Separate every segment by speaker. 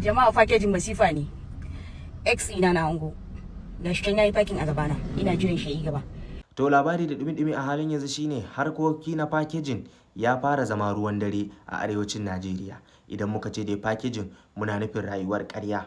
Speaker 1: Jama'a, packaging masifa ne. Ex ina na hango. Gashi can yayi parking a gabana. Ina jiran shi yayi gaba.
Speaker 2: To, labari da dumi-dumi a halin yanzu shine harkoki na packaging ya fara zama ruwan dare a arewacin Najeriya. Idan muka ce dai packaging, muna nufin rayuwar ƙarya.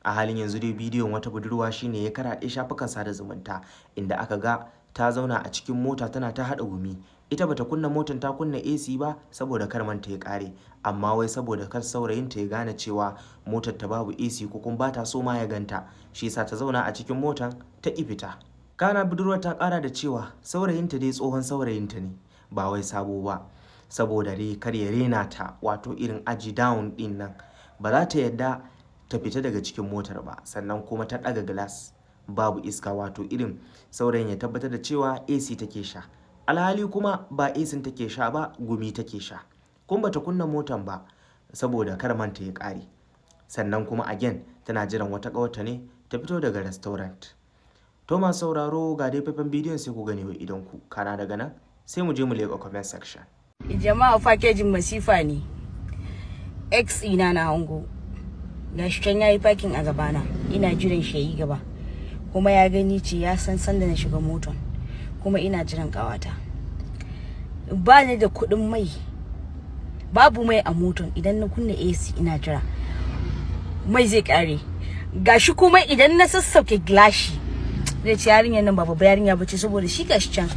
Speaker 2: A halin yanzu dai bidiyon wata budurwa shine ya karaɗe shafukan sada zumunta, inda aka ga ta zauna a cikin mota tana ta haɗa gumi. Ita bata kunna motar ta kunna AC ba saboda kar manta ya ƙare, amma wai saboda kar saurayinta ya gane cewa motar ta babu AC ko kuma bata so ma ya ganta, shi yasa ta zauna a cikin motar ta ƙi fita. Kana budurwar ta ƙara da cewa saurayinta dai tsohon saurayinta ne, ba wai sabo ba, saboda dai kar ya rena ta, wato irin aji down ɗin nan. Ba za ta yadda ta fita daga cikin motar ba, sannan kuma ta ɗaga glass babu iska, wato irin saurayin ya tabbatar da cewa AC take sha. Alhali kuma ba AC take sha ba, gumi take sha. Kuma bata kunna motan ba saboda kar manta ya ƙare. Sannan kuma again tana jiran wata ƙawarta ne ta fito daga restaurant. To, masu sauraro, ga dai faifan bidiyon, sai ku gane wa idon ku. Kana daga nan sai mu je mu leƙa comment section.
Speaker 1: Jama'a, packaging masifa ne. Ex ina na hango. Gashi can yayi parking a gabana. Ina jiran shi yayi gaba. Kuma ya gani ce ya san sanda na shiga motar. Kuma ina jiran kawata. Ba ni da kuɗin mai. Babu mai a motar. Idan na kunna AC ina jira, mai zai kare. Gashi kuma idan na sassauke gilashi, zai ce yarinyar nan ba babba yarinya bace, saboda shi gashi can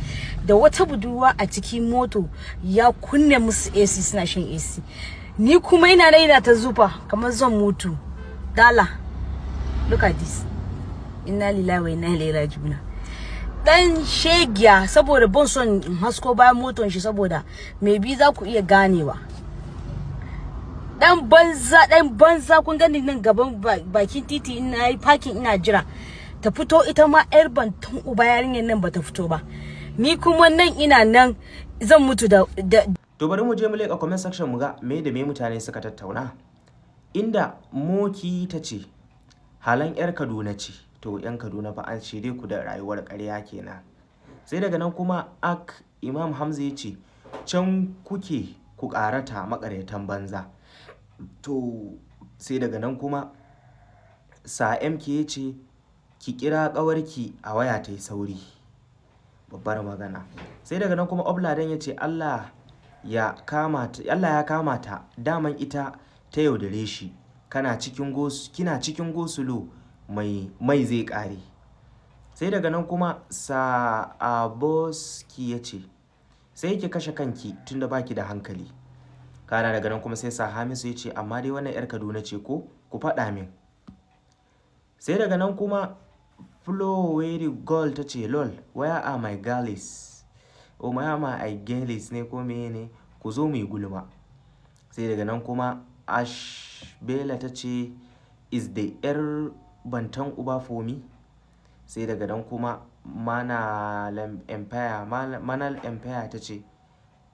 Speaker 1: da wata budurwa a cikin moto ya kunne musu AC suna shan AC. Ni kuma ina nan ina ta zufa kamar zan mutu. Dala, look at this. Inna lillahi wa inna ilaihi raji'un. Dan shegiya, saboda ban son in hasko bayan moton shi, saboda maybe za ku iya ganewa. Dan banza, dan banza. Kun gani nan gaban bakin titi ina yi parking ina jira ta fito. Ita ma yar bantan uba yarinyar nan bata fito ba. Ni kuma nan ina nan zan mutu da
Speaker 2: To, bari mu je mu leƙa comment section mu ga me da me mutane suka tattauna. Inda Moki ta ce, "Halan 'yar Kaduna ce." To, 'yan Kaduna fa an shirye ku da rayuwar ƙarya kenan. Sai daga nan kuma Ak Imam Hamza ya ce, "Can kuke ku ƙarata maƙaryatan banza." To, sai daga nan kuma Sa MK ya ce, "Ki kira ƙawarki a waya ta yi sauri." Babbar magana. Sai daga nan kuma Obladen ya ce, "Allah ya kama ta, daman ita ta yaudare shi. Kana cikin kina cikin go-slow, mai mai zai ƙare." Sai daga nan kuma Sa Aboski ya ce, "Sai ki kashe kanki tunda baki da hankali." Kana daga nan kuma sai Sa Hamisu ya ce, "Amma dai wannan 'yar Kaduna ce ko? Ku faɗa min." Sai daga nan kuma Flowery Gold ta ce, "Lol, where are my girlies? Oh, where are my girlies ne ko mene? Ku zo mu yi gulma." Sai daga nan kuma Ash Bella ta ce, "Is the 'yar bantan uba for me?" Sai daga nan kuma Manal Empire ta ce,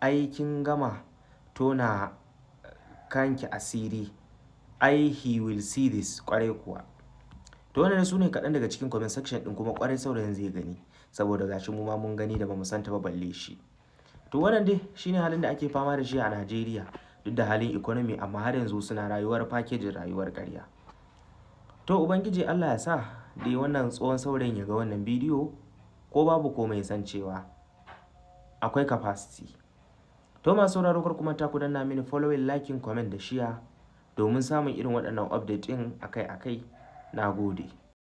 Speaker 2: "Ai kin gama tona kanki asiri. Ai he will see this." Kwarai kuwa. To, wannan su ne kaɗan daga cikin comment section ɗin. Kuma kwarai saurayin zai gani, saboda gashi mu ma mun gani da bamu santa ba balle shi. To, wannan dai shine halin da ake fama da shi a Najeriya. Duk da halin economy, amma har yanzu suna rayuwar packaging, rayuwar ƙarya. To, Ubangiji Allah ya sa dai wannan tsohon saurayin ya ga wannan bidiyo, ko babu komai san cewa akwai capacity. To, masu sauraro, kar ku manta ku danna mini following, liking, comment da share domin samun irin waɗannan update ɗin akai-akai. Na gode.